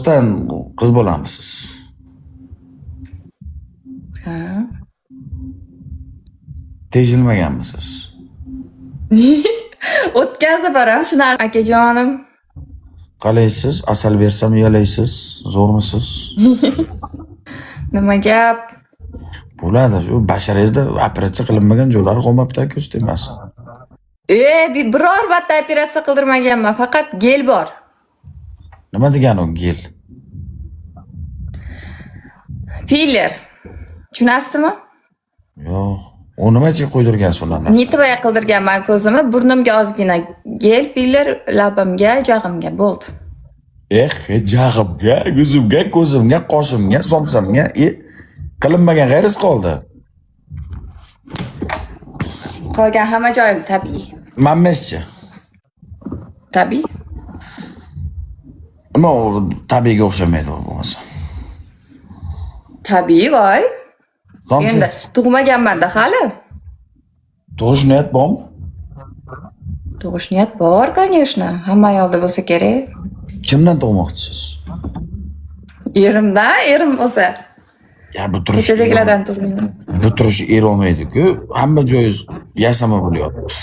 Rostdan qiz bolamisiz? Ha. Tejilmaganmisiz? O'tgan safar ham shunaqa akajonim. Qalaysiz? Asal bersam yalaysiz? Zo'rmisiz? Nima gap? Bo'ladi. Shu basharangizda operatsiya qilinmagan joylari qolmabdi, ko'z tegmasin. Biror marta operatsiya qildirmaganman, faqat gel bor. Nima degani u gel? Filler. Tushunasizmi? Yo'q. U nimaga qo'ydirgansiz ularni? Nitvoya qildirganman ko'zimni, burnimga ozgina gel, filler, labimga, jag'imga bo'ldi. Eh, jag'imga, yuzimga, ko'zimga, qoshimga, somsamga, qilinmagan g'ayris qoldi. Qolgan hamma joyim tabiiy. Mammeschi. Tabiiy. Nima u tabiiyga o'xshamaydi u bo'lmasa. Tabiiy voy. Endi Somsangiz. tug'maganman-da hali. Tug'ish niyat bormi? Tug'ish niyat bor, конечно. Hamma ayolda bo'lsa kerak. Kimdan tug'moqchisiz? Erimdan, erim bo'lsa. Ya bu turish Ko'chadagilardan tug'mayman. Bu turish er olmaydi-ku. Hamma joyingiz yasama bo'lyapti.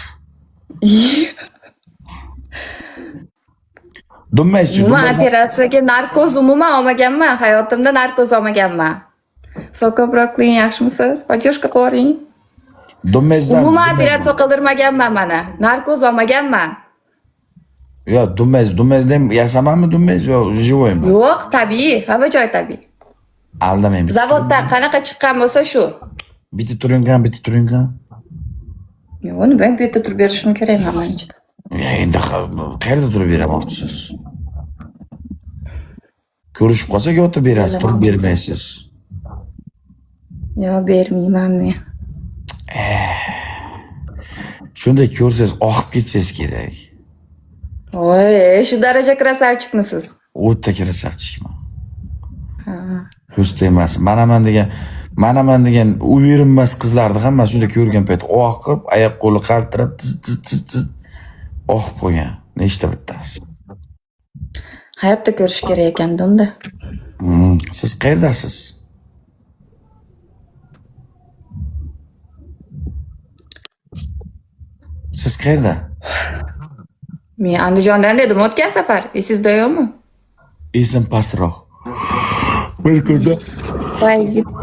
Dunmaysiz-chu, Umuman dunmaysiz. operatsiyaga narkoz umuman olmaganman. Hayotimda narkoz olmaganman. Sokoproq qiling, yaxshimisiz? Поддержка qo'ying. Dunmaysizdan. Umuman operatsiya qildirmaganman mana. Narkoz olmaganman. Yo, dunmaysiz, dunmaysiz dem, yasamami dunmaysiz yo живойmi? Yo'q, tabiiy, hamma joy tabiiy. Aldamang. Zavoddan qanaqa chiqqan bo'lsa shu. Bitta turing qani, bitta turing qani. Yo'q, nima bu yerda turib berishim kerak mana ichida. Ya endi qayerda turib beramoqchisiz? Ko'rishib qolsak yotib berasiz, turib bermaysiz. Yo, bermayman men. Shunday ko'rsangiz oqib ketsangiz kerak. Voy, shu daraja krasavchikmisiz? O'ta krasavchikman. Ko'z tegmasin. Manaman degan uerinmas qizlarni hammasi shunday ko'rgan payt oqib, oyoq qo'li qaltirab, tiz tiz tiz tiz oqib qo'ygan. Nechta bittasi. Hayotda ko'rish kerak ekanda unda. Siz qayerdasiz? Siz qayerda? Men Andijondan dedim o'tgan safar. Esingizda yo'qmi? Esim pastroq. Bir kunda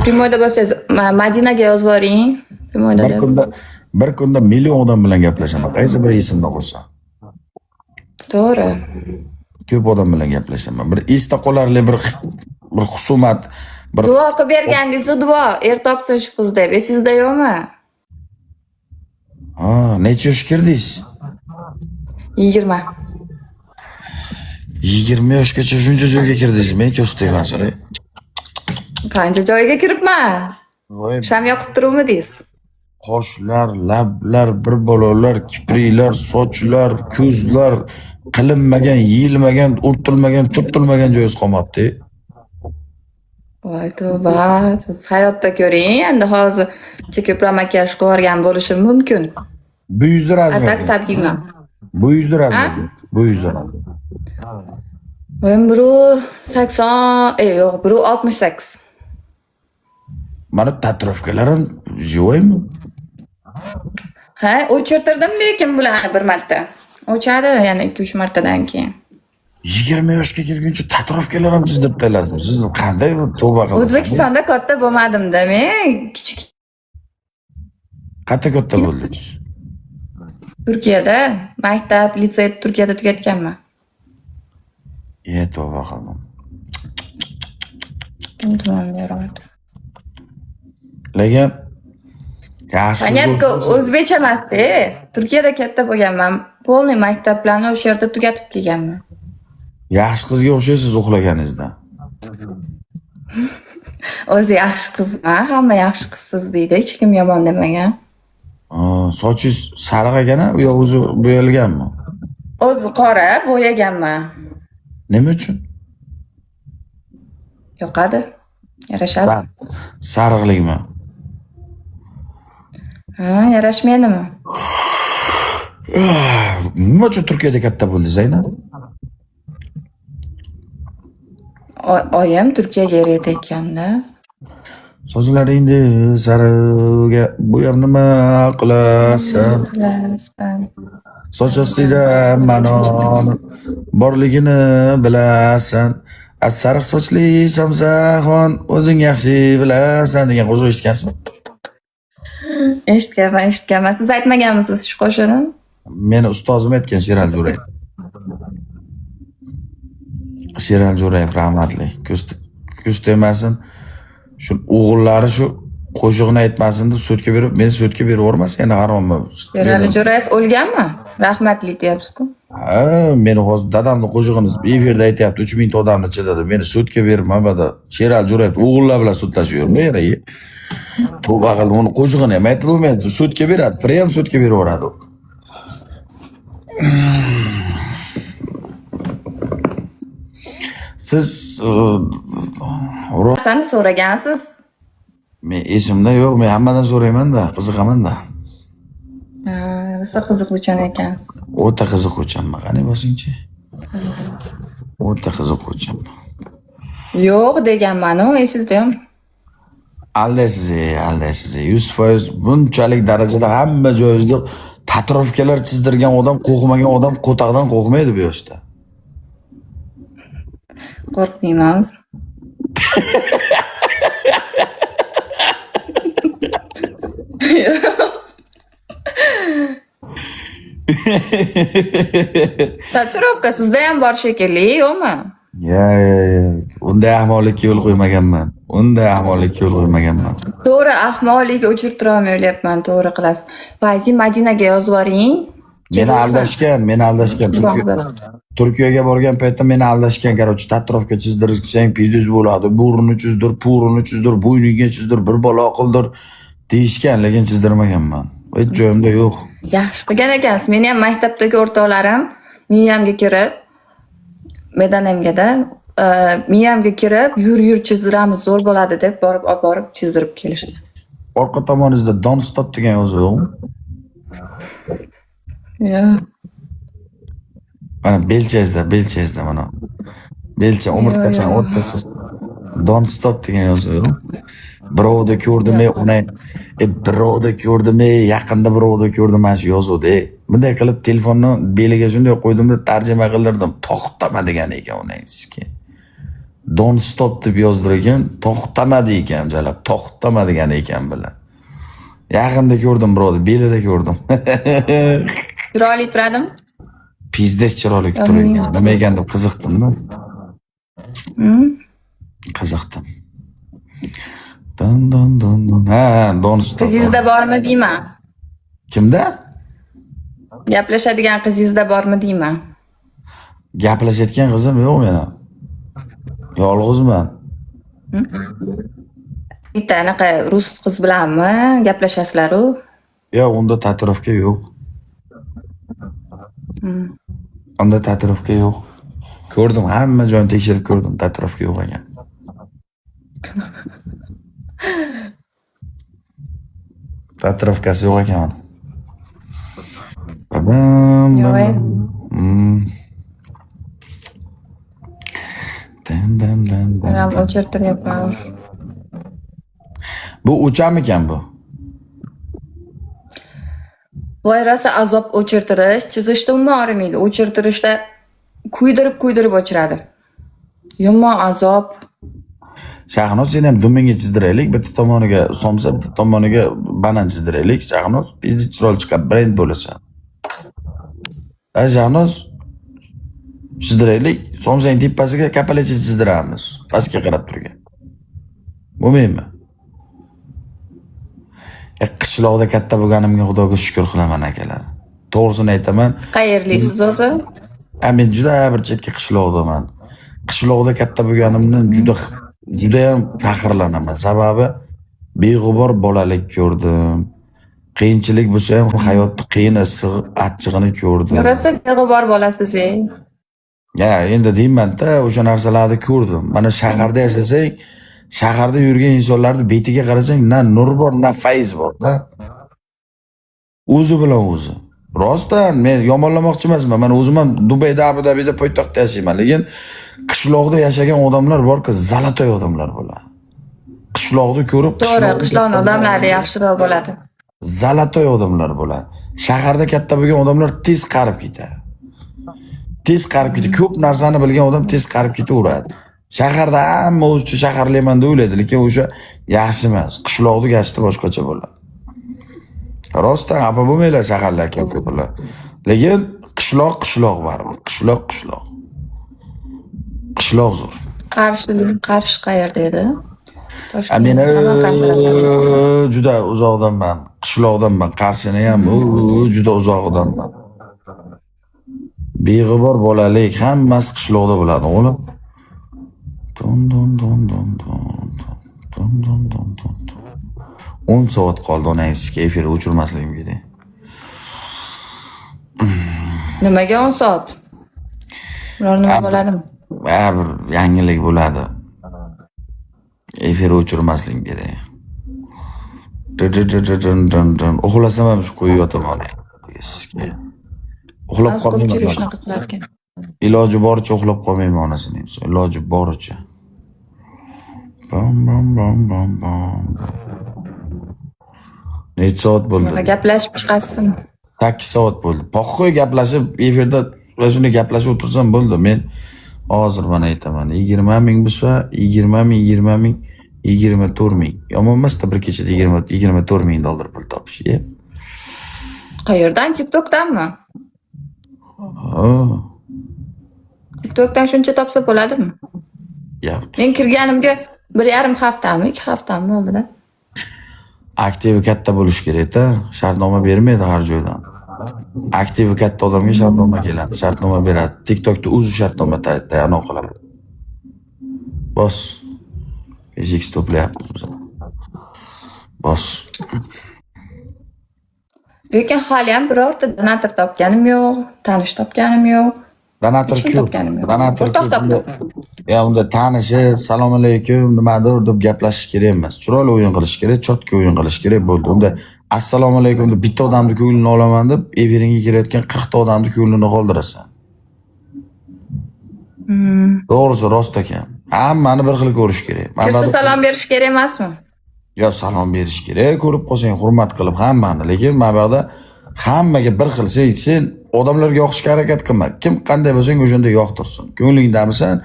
Primoyda bo'lsangiz Madinaga yozib yuboring. Primoyda bir kunda bir kunda million odam bilan gaplashaman. Qaysi biri esimda qolsa. To'g'ri. Ko'p odam bilan gaplashaman. Bir esda qolarli bir husumat, bir Duo qilib bergandingiz, duo. Er topsin shu qiz deb. Esingizda yo'qmi? Ha, necha yoshga kirdingiz? 20. 20 yoshgacha shuncha joyga kirdingiz. Men ko'z tegmasin. Qancha joyga kiribman? Sham yoqib turuvmidingiz? Qoshlar, lablar, bir balolar, kipriklar, sochlar, ko'zlar qilinmagan, yeyilmagan, urtilmagan, turtilmagan joyingiz qolmabdi. Voy tavba, siz hayotda ko'ring, endi hozir ko'proq makiyaj qilib yuborgan bo'lishim mumkin. Bu yuzda razmer. Tak tabiiyman. Bu yuzda razmer. Bu yuzda. Bo'yim 1.80, yo'q, 1.68. Mana tatuirovkalarim живойmi? Ha, o'chirtirdim lekin bularni bir marta. O'chadi yana 2-3 martadan keyin. 20 yoshga kirguncha tatuirovkalar ham chizdirib tashladim. Siz qanday tavba qildingiz? O'zbekistonda katta bo'lmadim-da men, kichik. Qayerda katta bo'ldingiz? Turkiyada, maktab, litsey Turkiyada tugatganman. Tavba qildim. Kim tuman beradi? Lekin yaxshi Понятно, o'zbekcha emas-da. Turkiyada katta bo'lganman. Polniy maktablarni o'sha yerda tugatib kelganman. Yaxshi qizga o'xshaysiz uxlaganingizda. O'zi yaxshi qizman, hamma yaxshi qizsiz deydi, hech kim yomon demagan. Sochingiz sariq ekan-a, yo o'zi bo'yalganmi? O'zi qora, bo'yaganman. Nima uchun? Yoqadi. Yarashadi. Sariqlikmi? Ha, yarashmaydimi? Nima uchun Turkiyada katta bo'ldingiz, Zaynab? Oyim Turkiyaga eriydi ekanda. Sochlaringni sariga bo'yab nima qilasan? Qilasan. Soch ostida manon borligini bilasan. A sariq sochli somsaxon o'zing yaxshi bilasan degan qo'shiq eshitgansizmi? Eshitganman, eshitganman. Siz aytmaganmisiz shu qo'shiqni? Meni ustozim aytgan, Sherali Jo'rayev. Sherali Jo'rayev rahmatli. Ko'z tegmasin. Shu o'g'illari shu qo'shig'ini aytmasin deb sudga berib, meni sudga berib yubormasa yana harommi? Sherali Jo'rayev o'lganmi? Rahmatli deyapsiz-ku. Ha, meni hozir dadamni qo'shig'ini efirda aytyapti, 3000 ta odamni ichida deb. Meni sudga berib, mabodo Sherali Jo'rayev o'g'illar bilan sudlashib yurma yana. Tavba qildim, uni qo'shig'ini ham aytib bo'lmaydi, sudga beradi, prям sudga berib yuboradi u. Siz Sani so'ragansiz. Men esimda yo'q, men hammadan so'rayman-da, qiziqaman-da. Ha, rosa qiziquvchan ekansiz. O'ta qiziquvchanman, qani bosingchi. O'ta qiziquvchanman. Yo'q deganman-u, esingizda yo'qmi? Aldaysiz, aldaysiz. 100% bunchalik darajada hamma joyingizda tatuirovkalar chizdirgan odam, qo'rqmagan odam qo'taqdan qo'rqmaydi bu yoshda. Qo'rqmayman o'zi. Tatuirovka sizda ham bor shekilli, yo'qmi? Ya, ya, ya. Unday ahmoqlikka yo'l qo'ymaganman. Unday ahmoqlikka yo'l qo'ymaganman. To'g'ri, ahmoqlik o'chirtira olmay o'ylayapman, to'g'ri qilasiz. Fayzi Madinaga yozib yuboring. Meni aldashgan, meni aldashgan. Turkiyaga borgan paytda meni aldashgan. Короче, tatuirovka chizdirsang pizdiz bo'ladi. Burnini chizdir, purini chizdir, bo'yniga chizdir, bir balo qildir deyishgan, lekin chizdirmaganman. Hech joyimda yo'q. Yaxshi qilgan ekansiz. Meni ham maktabdagi o'rtoqlarim miyamga kirib, bedanamgada, miyamga kirib, yur yur chizdiramiz, zo'r bo'ladi deb borib olib borib chizdirib kelishdi. Orqa tomoningizda Don't Stop degan yozuv yo'qmi? Yo'q. Mana belchangizda, belchangizda mana. Belcha umurtqachani o'rtasiz. Don't Stop degan yozuv yo'q. Birovda ko'rdim, uni birovda ko'rdim, yaqinda birovda ko'rdim mana shu yozuvni. Bunday qilib telefonni beliga shunday qo'ydimda tarjima qildirdim. To'xtama degan ekan uni aytishki. Don't Stop deb yozdir ekan, to'xtama ekan jalab, to'xtama degan ekan bilan. Yaqinda ko'rdim birovni, belida ko'rdim. Chiroyli turadimi? Pizdes chiroyli turar ekan. Nima ekan deb qiziqdim-da. Qiziqdim. Don don don don. Ha, Don't Stop. Qizingizda bormi deyman. Kimda? Gaplashadigan qizingizda bormi deyman. Gaplashayotgan qizim yo'q meni. Yolg'izman. Bitta anaqa rus qiz bilanmi gaplashasizlar-u? Yo'q, unda tatuirovka yo'q. Unda tatuirovka yo'q. Ko'rdim, hamma joyini tekshirib ko'rdim, tatuirovka yo'q ekan. Tatuirovkasi yo'q ekan uni. Babam, Yo'q. Dan dan dan dan. Men o'chirtiryapman. Bu o'chamikan bu? Voy, rosa azob o'chirtirish, chizishda umuman og'rimaydi. O'chirtirishda kuydirib kuydirib o'chiradi. Yomon azob. Shahnoz, seni ham dumingga chizdiraylik, bitta tomoniga somsa, bitta tomoniga banan chizdiraylik. Shahnoz, pizdi chiroyli chiqadi, brend bo'lasan. Ha, Shahnoz, chizdiraylik, somsaning tepasiga kapalacha chizdiramiz, pastga qarab turgan. Bo'lmaymi? Qishloqda katta bo'lganimga Xudoga shukr qilaman akalar. To'g'risini aytaman. Qayerlisiz o'zi? Ha, men juda bir chetki qishloqdaman. Qishloqda katta bo'lganimdan juda juda ham faxrlanaman. Sababi beg'ubor bolalik ko'rdim. Qiyinchilik bo'lsa ham hayotni qiyin, issiq, achchig'ini ko'rdim. Rosa beg'ubor bolasiz. Ya, endi deyman-da, o'sha narsalarni ko'rdim. Mana shaharda yashasang, shaharda yurgan insonlarni betiga qarasang, na nur bor, na fayz bor-da. O'zi bilan o'zi. Rostdan men yomonlamoqchi emasman. Men o'zim ham Dubayda, Abu Dabida poytaxtda yashayman, lekin qishloqda yashagan odamlar borki, золотой odamlar bo'ladi. Qishloqni ko'rib, To'g'ri, qishloqni odamlari yaxshiroq bo'ladi. Золотой odamlar bo'ladi. Shaharda katta bo'lgan odamlar tez qarib ketadi. Tez qarib ketadi. Ko'p narsani bilgan odam tez qarib ketaveradi. Shaharda hamma o'zicha shaharliman deb o'ylaydi, lekin o'sha yaxshi emas. Qishloqda gashti boshqacha bo'ladi. Rostdan xafa bo'lmanglar shaharlar aka ko'plar. Lekin qishloq qishloq baribir. Qishloq qishloq. Qishloq zo'r. Qarshilik, Qarshi qayerda edi? Toshkent, Meni Samarqand tarafida. juda uzoqdanman. Qishloqdanman. Qarshini ham juda uzoqdanman. Beg'ubor bolalik hammasi qishloqda bo'ladi, o'g'lim. Dun dun dun dun dun dun dun dun dun dun. 10 soat qoldi onangizga efir o'chirmasligim kerak. Nimaga 10 soat? Biror nima bo'ladimi? Baribir yangilik bo'ladi. Efir o'chirmasligim kerak. Dun dun dun dun dun dun. Uxlasam ham shu qo'yib yotaman. Sizga. Uxlab Hozir ko'pchilik qolmayman. shunaqa qilar ekan. Iloji boricha uxlab qolmayman onasini. Iloji boricha. Bam bam bam bam bam. Necha soat bo'ldi? Shunaqa gaplashib chiqasizmi? 8 soat bo'ldi. Poxoy gaplashib, efirda va shuni gaplashib o'tirsam bo'ldi. Men hozir mana aytaman. 20 ming bo'lsa, 20 ming, 20 ming, 24 ming. Yomon emas-da bir kechada 20 24 ming dollar pul topish. E? Qayerdan? TikTokdanmi? Ha. TikTokdan shuncha topsa bo'ladimi? Gap. Men kirganimga 1,5 haftami, 2 haftami bo'ldi-da. Aktivi katta bo'lishi kerak-da. Shartnoma bermaydi har joydan. Aktivi katta odamga shartnoma keladi. Shartnoma beradi. TikTokda o'zi shartnoma tayyorlab qiladi. Bos. 5x to'playapmiz biz. Bos. Lekin hali ham birorta donator topganim yo'q, tanish topganim yo'q. Donator Hech kim ko'p. topganim yo'q. Donator O'rtoq ko'p. topdim. Ya unda tanishib, salom alaykum, nimadir deb gaplashish kerak emas. Chiroyli o'yin qilish kerak, чётко o'yin qilish kerak bo'ldi. Unda assalomu alaykum deb bitta odamni ko'nglini olaman deb efiringga kirayotgan 40 ta odamni ko'nglini qoldirasan. To'g'risi rost ekan. Hammani bir xil ko'rish kerak. Mana Kirsa salom berish kerak emasmi? Yo salom berish kerak, ko'rib qolsang hurmat qilib hammani, lekin mana bu yoqda hammaga bir xil sen odamlarga yoqishga harakat qilma. Kim qanday bo'lsang o'shanda yoqtirsin. Ko'nglingdamisan?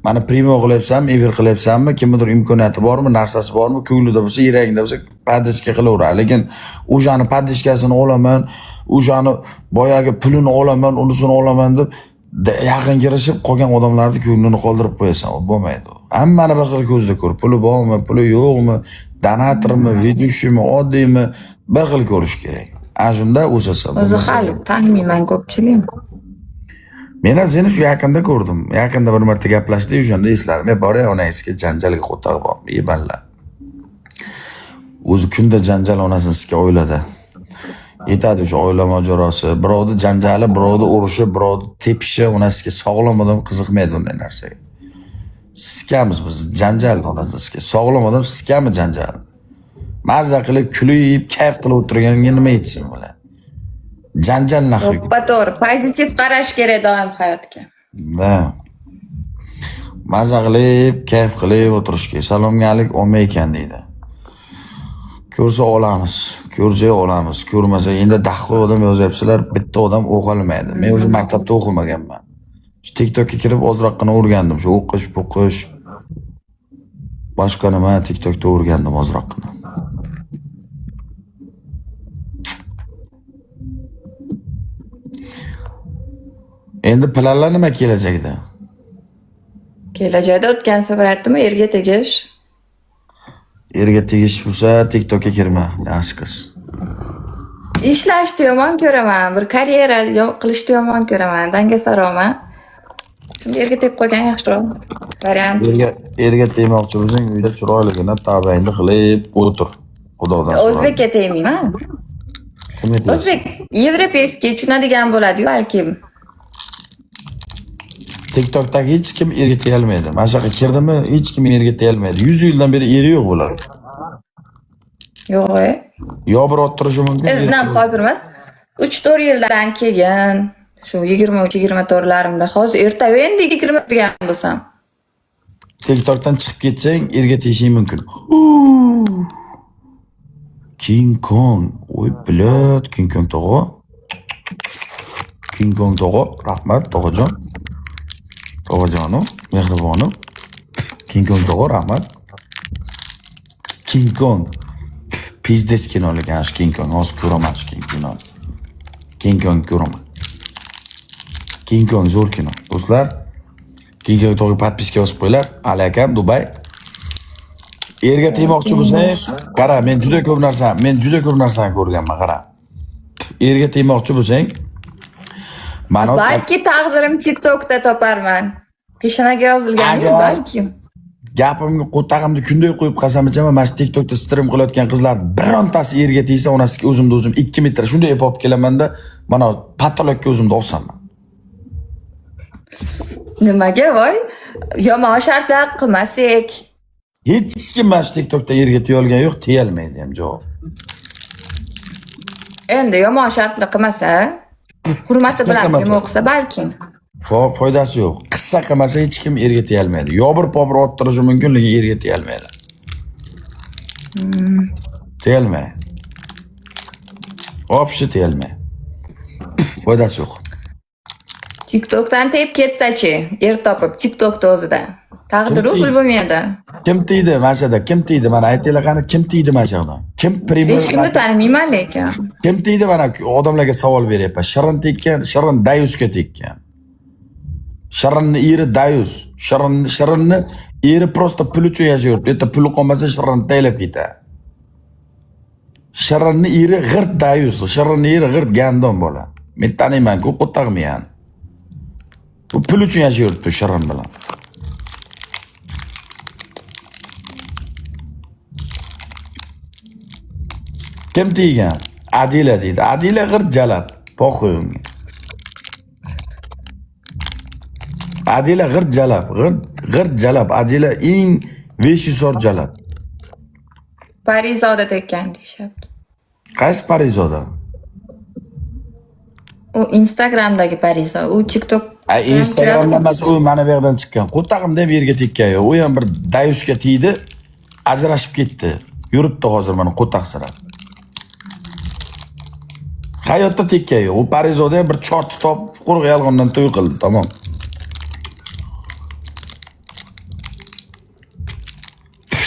Mana прямой qilyapsanmi, efir qilyapsanmi, kimnidir imkoniyati bormi, narsasi bormi, ko'nglida bo'lsa, yuragingda bo'lsa, поддержка qilaver. Lekin o'shani поддержка sini olaman, o'shani boyagi pulini olaman, unisini olaman deb yaqin kirishib qolgan odamlarni ko'nglini qoldirib qo'yasan. U bo'lmaydi. Hammani bir xil ko'zda ko'r. Puli bormi, puli yo'qmi, donatormi, ведущий mi, oddiymi, bir xil ko'rish kerak. Ana shunda o'sasan. O'zi Bo'lmasa hali tanimayman ko'pchilik. Men ham seni shu yaqinda ko'rdim. Yaqinda bir marta gaplashdik, o'shanda esladim. E boray onangizga janjalga qo'taq bormi? Yemanlar. O'zi kunda janjal onasini sizga oilada. Yetadi o'sha oila mojarosi. Birovni janjali, birovni urushi, birovni tepishi onasiga sog'lom odam qiziqmaydi unday narsaga. Sikamiz biz janjal onasini sizga. Sog'lom odam sikami janjal? Mazza qilib, kulib, kayf qilib o'tirganga nima yetsin bular? Janjal нахуй. To'ppa to'g'ri. Pozitiv qarash kerak doim hayotga. Да. Maza qilib, kayf qilib o'tirish kerak. Salomga alik olmay ekan deydi. Ko'rsa olamiz, ko'rsa olamiz, ko'rmasa endi dahho odam yozyapsizlar, bitta odam o'qilmaydi. Men o'zim maktabda o'qimaganman. Shu TikTokka kirib ozroqgina o'rgandim, shu o'qish, po'qish. Boshqa nima TikTokda o'rgandim ozroqgina. Endi planlar nima kelajakda? Kelajakda o'tgan safar aytdim, erga tegish. Erga tegish bo'lsa TikTokka kirma, yaxshi qiz. Ishlashni yomon ko'raman, bir karyera qilishni yomon ko'raman, dangasaroqman. Shunda erga tegib qolgan yaxshiroq variant. Erga tegmoqchi bo'lsang, uyda chiroyligina tavbangni qilib o'tir. Xudodan so'ra. O'zbekka tegmayman. Kimga tegasiz? O'zbek европейский tushunadigan bo'ladi-yu balkim. TikTokdagi hech kim erga tegolmaydi. Mana shu yoqqa kirdimi, hech kim erga tegolmaydi. 100 yildan beri eri yo'q bular. Yo'q, e. Yo bir ottirishi mumkin. Nam hozir emas. 3-4 yildan keyin shu 23-24larimda hozir ertayu endi 20 degan bo'lsam. TikTokdan chiqib ketsang, erga tegishing mumkin. King Kong. Oy, блядь, King Kong tog'a. King Kong tog'a, rahmat tog'ajon. Tog'ajonim, mehribonim. King Kong tog'a, rahmat. King Kong. Пиздец kino lekin shu King Kong. Hozir ko'raman shu King kinoni. King Kong ko'raman. King Kong zo'r kino. Do'stlar, King Kong tog'a подписка yozib qo'yinglar. Ali akam Dubay. Erga tegmoqchi bo'lsang, qara, men juda ko'p narsani ko'rganman, qara. Erga tegmoqchi bo'lsang, mana Balki taqdirim TikTokda toparman. Peshonaga yozilgan-yu Agar- balki. Gapimga qo'tag'imni kunday qo'yib qasam ichaman, mana shu TikTokda stream qilayotgan qizlar birontasi erga tegsa, onasiga o'zimda o'zim 2 metr shunday ip olib kelamanda, mana patologga o'zimda osaman. Nimaga voy? Yomon shartlar qilmasak. Hech kim mana shu TikTokda erga tegolgan yo'q, tegolmaydi ham javob. Endi yomon shartlar qilmasa, hurmati Qissa bilan qilmasa. nima o'qisa balki. Foydasi yo'q. Qissa qilmasa hech kim erga tegolmaydi. Yobir pobir orttirishi mumkin, lekin erga tegolmaydi. Tegolmaydi. Вообще tegolmaydi. Foydasi yo'q. TikTokdan tepib ketsa-chi, er topib TikTokda o'zida. Taqdiru Kim pul bo'lmaydi. Kim tegdi mana shu yerda? Kim tegdi? Mana aytinglar qani, kim tegdi mana shu yerda? Kim prямой Hech kimni tanimayman lekin. Kim tegdi? Mana odamlarga savol beryapman. Shirin tekkan, Shirin dayusga tekkan. Shirinni eri dayus. Shirinni eri просто pul uchun yashayapti. Erta puli qolmasa Shirin taylab ketadi. Shirinni eri g'irt dayus. Shirinni eri g'irt гандон bola. Men taniyman-ku, qo'tag'mayan. Bu pul uchun yashayapti Shirin bilan. Kim teggan? Adila deydi. Adila g'irt jalab. Похуй unga. Adila g'irt jalab. G'irt jalab. Adila eng 500 jalab. Parizoda tekkan deyishyapti. Qaysi Parizoda? U Instagramdagi Parizo, u TikTok. A, Instagramda emas, u mana bu yoqdan chiqqan. Qo'tag'imda ham yerga tekkan yo'q. U ham bir dayusga tegdi, ajrashib ketdi. Yuribdi hozir mana qo'taqsirab. Hayotda tekkan yo'q. U Parizoda ham bir chorti topib, quruq yolg'ondan to'y qildi, tamom.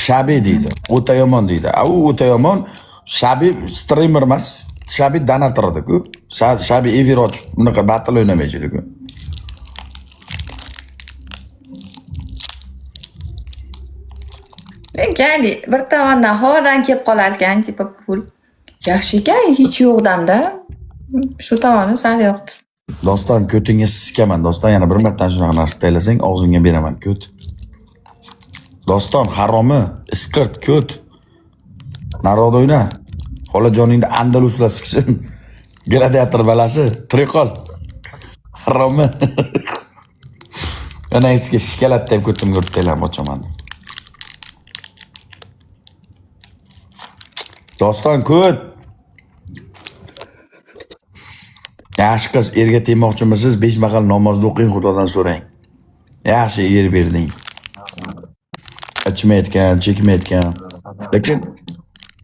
Shabi deydi. O'ta yomon deydi. A, u o'ta yomon. Shabi streamer emas, Shabi donator edi-ku. Shabi efir ochib bunaqa battle o'ynamaydi-ku. Lekin bir tomondan havodan kelib qolar ekan, типа pul. Yaxshi ekan, hech yo'qdanda. Shu tomoni sal yoqdi. Doston, ko'tingga sikaman. Doston, yana bir marta shunaqa narsa taylasang, og'zingga beraman, ko't. Doston, haromi, isqirt, ko't. Narod o'yna. Xolajoningni Andaluslar siksin. Gladiator balasi, tirik qol. Haromi. Ana sizga shikolat deb ko'timga urib taylam ochaman. Doston, ko't. Yaxshi qiz, erga tegmoqchimisiz? 5 mahal namozni o'qing, Xudodan so'rang. Yaxshi er berding. Ichmayotgan, chekmayotgan. Lekin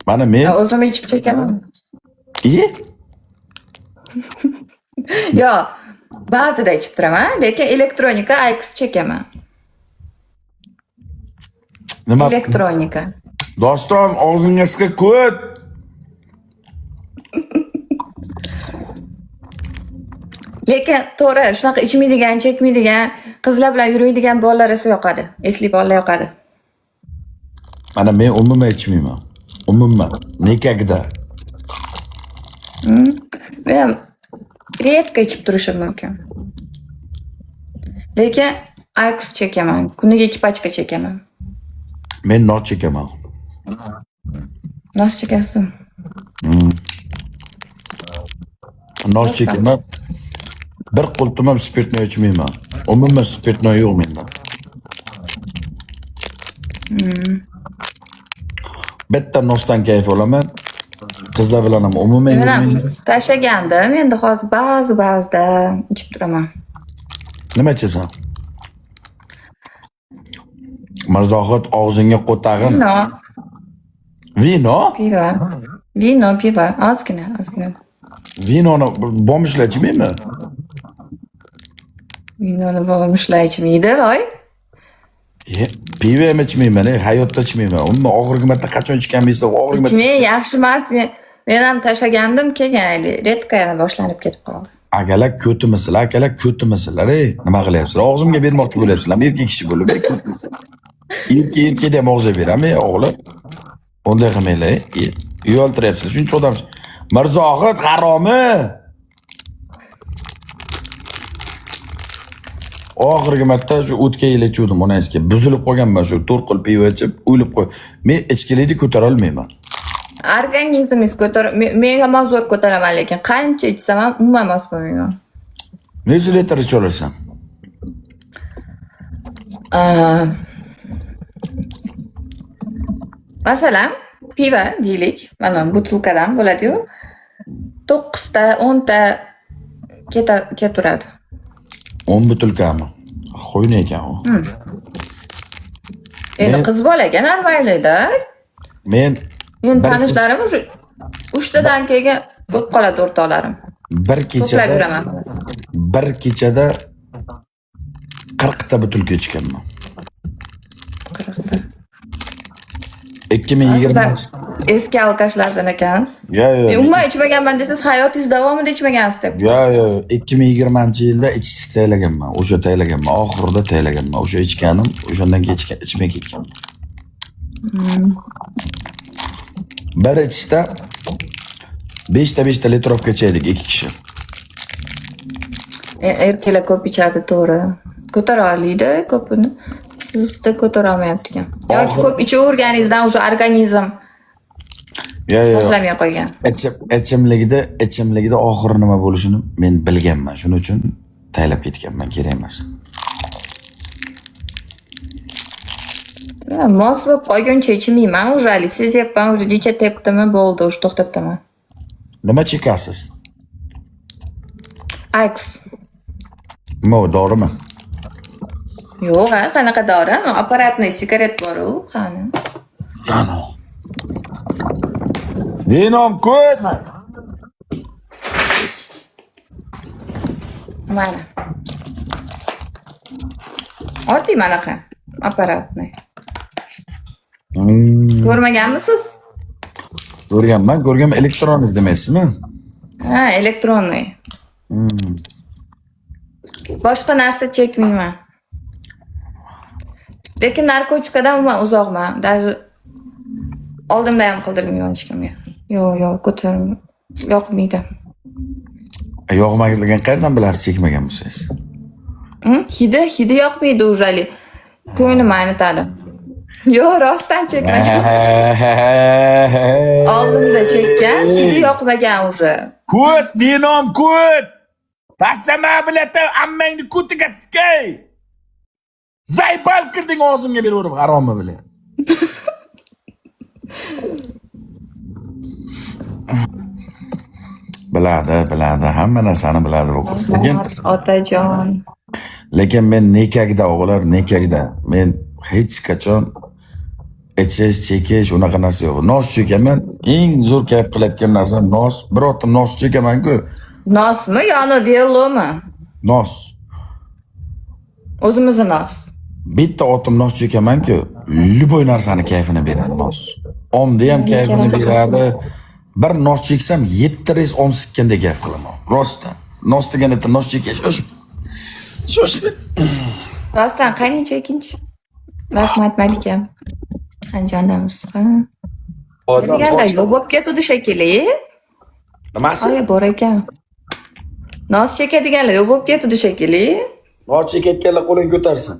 mana men O'zim ichib chekaman. I? Yo'q, ba'zida ichib turaman, lekin elektronika IQOS chekaman. Nima? Elektronika. Doston, og'zingga siqa ko't. Lekin to'g'ri, shunaqa ichmaydigan, chekmaydigan, qizlar bilan yurmaydigan bolalar esa yoqadi. Esli bolalar yoqadi. Mana men umuman ichmayman. Umuman. Никогда. Men ham редко ichib turishim mumkin. Lekin IQOS chekaman. Kuniga 2 pachka chekaman. Men nos chekaman. Nos chekasiz? Nos chekaman. Bir qultum ham спиртной ichmayman. Umuman спиртной yo'q menda. Bitta nosdan kayf olaman. Qizlar bilan ham umuman Men ham yurmayman. tashlagandim, endi hozir ba'zi-ba'zida ichib turaman. Nima ichasan? Mirzohid, og'zingga qo'tag'in. Vino, Vino? pivo. Vino, pivo, ozgina, ozgina. Vinoni бомж lar ichmaymi? Vinoni бомж lar ichmaydi, voy. E, pivo ham ichmayman, hayotda ichmayman. Umuman oxirgi marta qachon ichganim esda yo'q. Oxirgi marta Ichmang, yaxshi emas. Men ham tashlagandim, keyin hali редко yana boshlanib ketib qoldi. Akalar, ko'timisizlar, akalar, ko'timisizlar, ey. Nima qilyapsizlar? Og'zimga bermoqchi bo'lyapsizlar. Erkak kishi bo'lib, ey, ko'timisizlar. Erkak erkak ham og'ziga berami, ey, o'g'lim? Unday qilmanglar, ey. Uyaltiryapsizlar. Shuncha odam. Mirzohid haromi. Oxirgi marta shu o'tgan yil ichuvdim onangizga. Buzilib qolganman shu 4 qo'l pivo ichib, o'lib qo'y. Men ichkilikni ko'tara olmayman. Organizmingiz ko'tar, men yomon zo'r ko'taraman, lekin qancha ichsam ham umuman mos bo'lmayman. Necha litr icha olasan? Masalan, pivo deylik, mana butilkadan bo'ladi-yu. 9 ta, 10 ta ketaveradi. 10 butilkami? Qo'yna ekan u. Endi qiz bolaga normalda. Men Men tanishlarim уже 3 tadan keyin bo'lib qoladi o'rtoqlarim. Bir To'plab kechada yuraman. bir kechada 40 ta butilka ichganman. 40 ta. 2020 Siz eski алкаш lardan ekansiz. Yo, yo. Men umuman ichmaganman desangiz, hayotingiz davomida ichmagansiz deb. Yo, yo, 2020-yilda ichishni taylaganman. O'sha taylaganman. Oxirida taylaganman. O'sha ichganim, o'shandan keyin ichmay ketganman. Bir ichishda 5 ta 5 ta litrovka ichaydik 2 kishi. Erkaklar ko'p ichadi, to'g'ri. Ko'tara oladi ko'pini. Sizda ko'tara olmayapti ekan. Yoki ko'p ichaverganingizdan o'sha organizm Yo, yo. xohlamay qo'ygan. Ichimligida oxiri nima bo'lishini men bilganman. Shuning uchun taylab ketganman, kerak emas. Mos bo'lib qolguncha ichmayman, уже hali sezyapman, уже jicha tepdimi, bo'ldi, уже to'xtataman. Nima chekasiz? Aks. Nima u, dorimi? Yo'q, ha, qanaqa dori? No, apparatniy sigaret bor-u, qani. Qani. Vinom ko't. Mana. Oddiy manaqa apparatniy. Ko'rmaganmisiz? Ko'rganman, ko'rganman. Elektronik demaysizmi? Ha, elektronniy. Boshqa narsa chekmayman. Lekin narkotikadan umuman uzoqman. Даже oldimda ham qildirmayman hech kimga. Yo'q, yo'q, ko'tarib yoqmaydi. Yoqmaganligini qayerdan bilasiz chekmagan bo'lsangiz? Hidi yoqmaydi ujali. Ko'nglim aynitadi. Yo'q, rostdan chekmagan. Oldimda chekkan, hidi yoqmagan уже. Ko't, vinom ko't. Tashlama bilati, ammangni ko'tiga sikay. Заебал kirding og'zimga beraverib haromi bilan. Biladi, biladi, hamma narsani biladi bu qiz. Lekin Otajon. Lekin men nekakda o'g'lar, nekakda. Men hech qachon ichish, chekish unaqa narsa yo'q. Nos chekaman. Eng zo'r kayf qilayotgan narsam nos. Bir otim nos chekaman-ku. Nosmi yo velomi? Nos. O'zimizni nos. Bitta otim nos chekaman-ku, любой narsani kayfini beradi nos. Omni ham kayfini beradi. Bir nos cheksam 7 reys om sikkandek kayf qilaman. Rostdan. Nos deganda bitta nos chekish. Shoshma. Rostdan qani chekinchi? Rahmat Malika. Qanchondamiz? Ha. Deganda yo'q bo'lib ketdi shekilli. Nimasi? Oy, bor ekan. Nos chekadiganlar yo'q bo'lib ketdi shekilli. Nos chekayotganlar qo'lini ko'tarsin.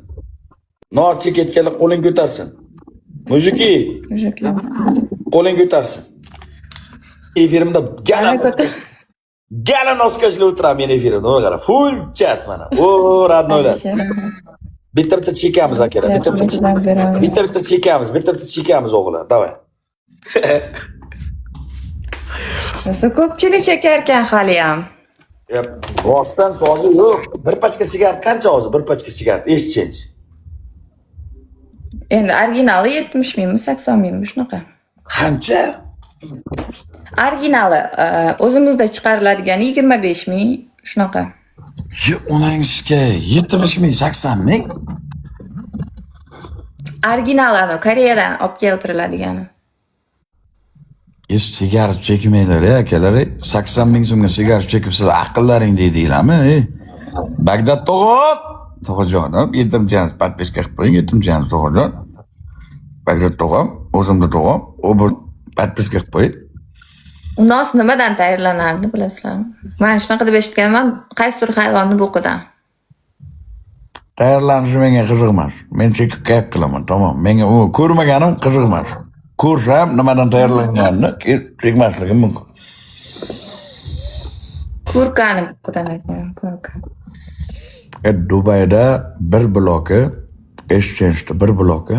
Nos chekayotganlar qo'lini ko'tarsin. Мужики, Мужик lar. Qo'lini ko'tarsin. Efirimda gala gala носка chilar o'tiradi meni efirimda. Mana qara, full chat mana. O, родной lar. Bitta bitta chekamiz akalar. Bitta bitta bitta bitta chekamiz, bitta bitta chekamiz o'g'illar. Давай. Rosa ko'pchilik chekarkan haliyam. Ya, rostdan sozi yo'q. Bir pachka sigaret qancha hozir? Bir pachka sigaret exchange. Endi originali 70 mingmi, 80 mingmi shunaqa. Qancha? Originali o'zimizda chiqariladigani 25 ming shunaqa. Ye, onangizga 70 ming, 80 ming. Originali anavi Koreyadan olib keltiriladigani. Es sigaret chekmanglar, ey akalar. Ey. 80 ming so'mga sigaret chekib sizlar aqllaring deydinglarmi? Ey? Bagdad tog'a! Tog'ajonim, yetimchamiz подписка qilib qo'ying, yetimchamiz tog'ajon. Bagdad tog'am, o'zimda tog'am, u bir подписка qilib qo'ying. U nos nimadan tayyorlanardi bilasizlarmi? Man shunaqa deb eshitganman, qaysidir hayvonni bo'qidan. Tayyorlanishi menga qiziq emas. Men chekib kayf qilaman, tamom. Menga u ko'rmaganim qiziq emas. Ko'rsam nimadan tayyorlanganini chekmasligim mumkin. Kurkani bo'qidan ekan, kurka. Dubayda bir bloki, exchange'da bir bloki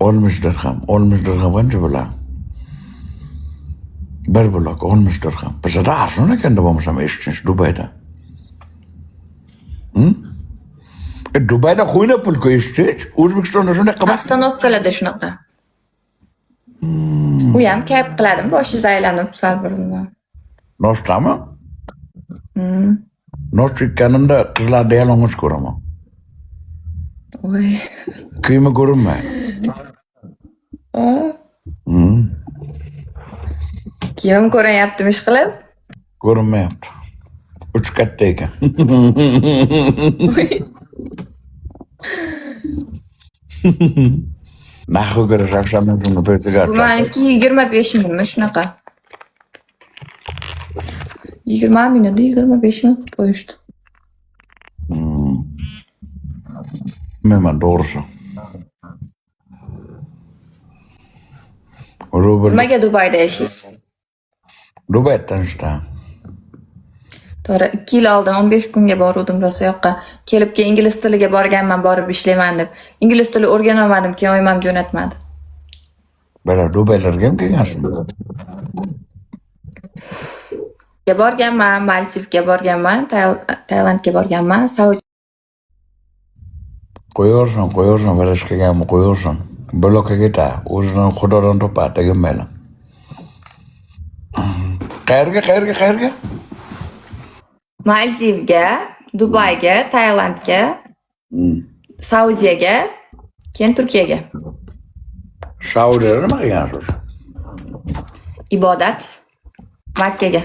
60 dirham. 60 dirham qancha bo'ladi? Bir blok 60 dirham. Bizada arzon ekan deb bo'lmasam exchange Dubayda. Dubayda xuyna pul-ku exchange. O'zbekistonda shunday qimmat. Остановка larda shunaqa. U ham kayf qiladimi? Boshingiz aylanib sal bir nima. Noshdami? Nos chekkanimda qizlarni yalang'och ko'raman. Voy. Kiyimi ko'rinmaydi. Kiyim ko'rinyaptimi ish qilib? Ko'rinmayapti. Uch katta ekan. Нахуй ko'ra 80 ming so'mga bir sigaret. Bu maniki 25 mingmi shunaqa. 20 ming edi, 25 ming qilib qo'yishdi. Bilmayman to'g'risi. Rubl. Nimaga Dubayda yashaysiz? Dubayda tanishdim. To'g'ri, 2 yil oldin 15 kunga boruvdim rosa yoqqa. Kelib keyin ingliz tiliga borganman, borib ishlayman deb. Ingliz tili o'rganolmadim, keyin oyim ham jo'natmadi. Bala Dubaylarga ham kelgansizmi? Ga borganman, Maldivga borganman, Tailandga borganman, Saudiya. Qo'yaversin, qo'yaversin, valish qilganmi qo'yaversin. Blokka ketadi, o'zidan xudodan topadi, teginmaydi. Qayerga, qayerga, qayerga? Maldivga, Dubayga, Tailandga, Saudiyaga, keyin Turkiyaga. Saudiyada nima qilgansiz? Ibodat. Makkaga.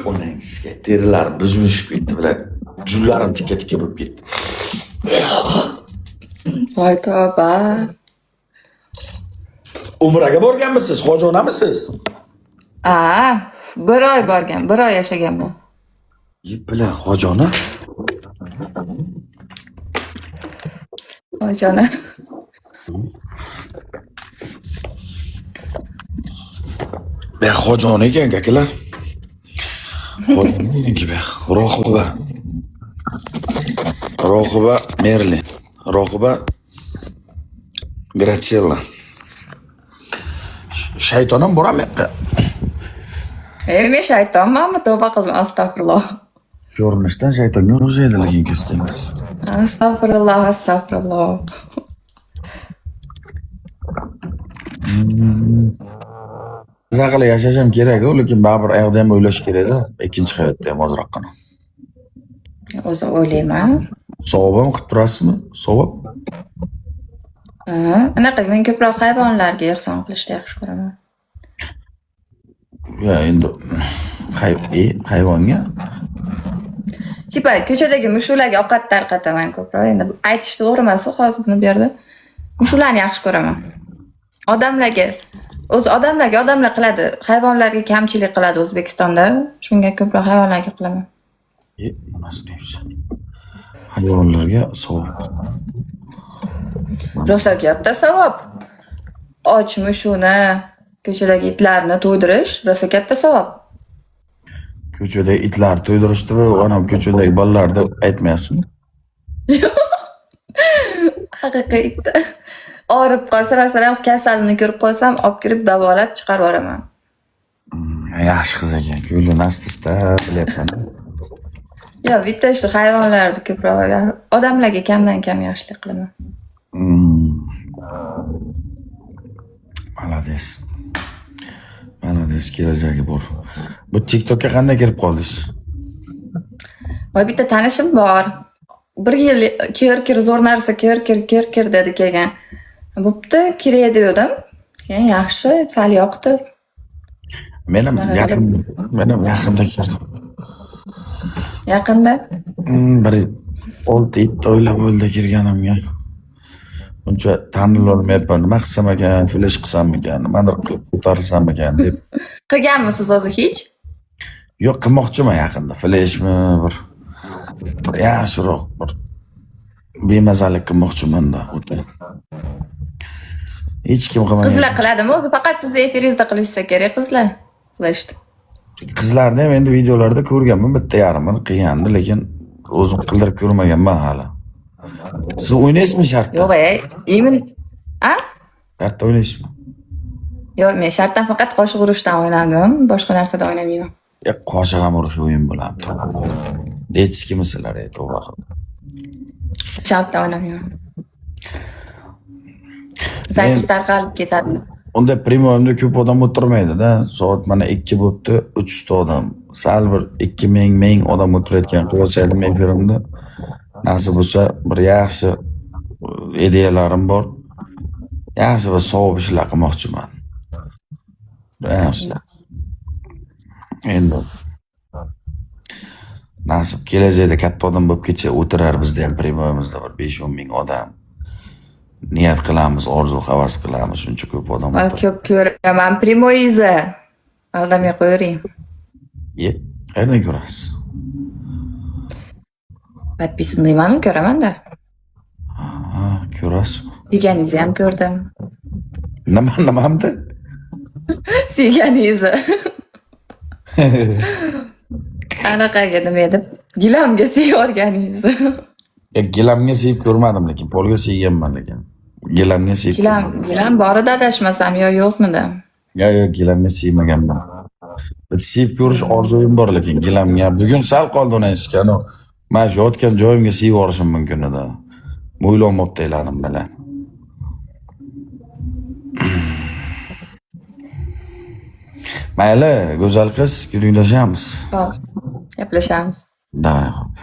Onangizga terilarim buzilishib ketdi, bilan jullarim tikka-tikka bo'lib ketdi. Voy tavba. Umraga borganmisiz? Hoji onamisiz? A, bir oy borgan, bir oy yashaganman. Yeb bilan hoji ona. Hoji ona. Be hoji ona ekan akalar. Hoji ona be. Rohiba. Rohiba Merlin. Rohiba Graciela. Shayton ham borami yoqqa? Men shaytonmanmi? Tavba qildim, astag'firulloh. Ko'rinishdan shaytonga o'xshaydi, lekin ko'z tegmas. Astag'firulloh, astag'firulloh. Maza qilib yashash ham kerak-ku, lekin baribir ayoqda ham o'ylash kerak-da, ikkinchi hayotda ham ozroqgina. O'zi o'ylayman. Savob ham qilib turasizmi? Savob? Ha, anaqa men ko'proq hayvonlarga ehson qilishni yaxshi ko'raman. Ya endi hayvonga? Tipa ko'chadagi mushuklarga ovqat tarqataman ko'proq. Endi aytish to'g'ri emas u hozir buni bu yerda. Mushuklarni yaxshi ko'raman. Odamlarga, o'zi odamlarga odamlar qiladi, hayvonlarga kamchilik qiladi O'zbekistonda. Shunga ko'proq hayvonlarga qilaman. Nimasini yeysan? Hayvonlarga savob. Rosa katta savob. Och mushukni, ko'chadagi itlarni to'ydirish rosa katta savob. Ko'chadagi itlarni to'ydirishdi va ana ko'chadagi bolalarni aytmayapsizmi? Haqiqiy itda. Og'rib qolsa, masalan, kasalini ko'rib qolsam, olib kirib davolab chiqarib yuboraman. Yaxshi qiz ekan. Ko'nglini asta bilyapman. Yo'q, bitta shu hayvonlarni ko'proq, odamlarga kamdan kam yaxshilik qilaman. Молодец. Молодец, kelajagi bor. Bu TikTokka qanday kirib qoldingiz? Voy, bitta tanishim bor. Bir yil "Kir, kir, zo'r narsa, kir, kir, kir, kir" dedi kelgan. Bo'pti, kiray degandim. Keyin yaxshi, sal yoqdi. Men ham Shunaqa yaqin, men ham yaqinda kirdim. Yaqinda. Bir 6-7 oylar bo'ldi kirganimga. Uncha tanilolmayapman. Nima qilsam ekan, flesh qilsam ekan, nimadir qilib ko'tarilsam ekan deb. Qilganmisiz o'zi hech? Yo'q, qilmoqchiman yaqinda. Fleshmi bir yaxshiroq bir bemazalik qilmoqchiman-da o'ta. Hech kim qilmagan. Qizlar qiladimi? O'zi faqat sizni efiringizda qilishsa kerak qizlar. Fleshni. Qizlarni ham endi videolarda ko'rganman, bitta yarmini qilganini, lekin o'zim qildirib ko'rmaganman hali. Siz o'ynaysizmi shartda? Yo'q, ey, именно. A? Shartda o'ynaysizmi? Yo'q, men shartdan faqat qoshiq urishdan o'ynadim, boshqa narsada o'ynamayman. Ya, qoshiq ham urish o'yin bo'ladi. Детский misizlar, ey, tavba qilib. Shartda o'ynamayman. Запись tarqalib ketadi. Unda прямой imda ko'p odam o'tirmaydi-da. Soat mana 2 bo'libdi, 300 ta odam. Sal bir 2000 ming odam o'tirayotgan qilib olsaydim efirimni. Nasib bo'lsa, bir yaxshi ideyalarim bor. Yaxshi bir savob ishlar qilmoqchiman. Yaxshi. Endi nasib, kelajakda katta odam bo'lib ketsa, o'tirar bizda ham прямой imizda bir 5-10 ming odam. Niyat qilamiz, orzu havas qilamiz, shuncha ko'p odam Voy, o'tiradi. ko'p ko'raman прямой ingizni. Aldamay qo'yavering. Ye, qayerdan ko'rasiz? Подписан manu, ko'raman-da. Ha, ko'rasizmi? Siyganingizni ham ko'rdim. Nima, nimamdi? Siyganingizni. Anaqaga nima edi? Gilamga siyib olganingizni. Ya, gilamga siyib ko'rmadim, lekin polga siyganman lekin. Gilamga siyib Gilam, ko'rmadim. Gilam bor edi adashmasam, yo yo'qmidi? Yo, yo'q, gilamga siymaganman. Bir siyib ko'rish orzuyim bor lekin gilamga. Bugun sal qoldi uni eshikka. Mana shu yotgan joyimga siyib yuborishim mumkin edi. Mo'ylab eladim bilan. Mayli, go'zal qiz, kuylashamiz. Xo'p, gaplashamiz. Давай, xo'p.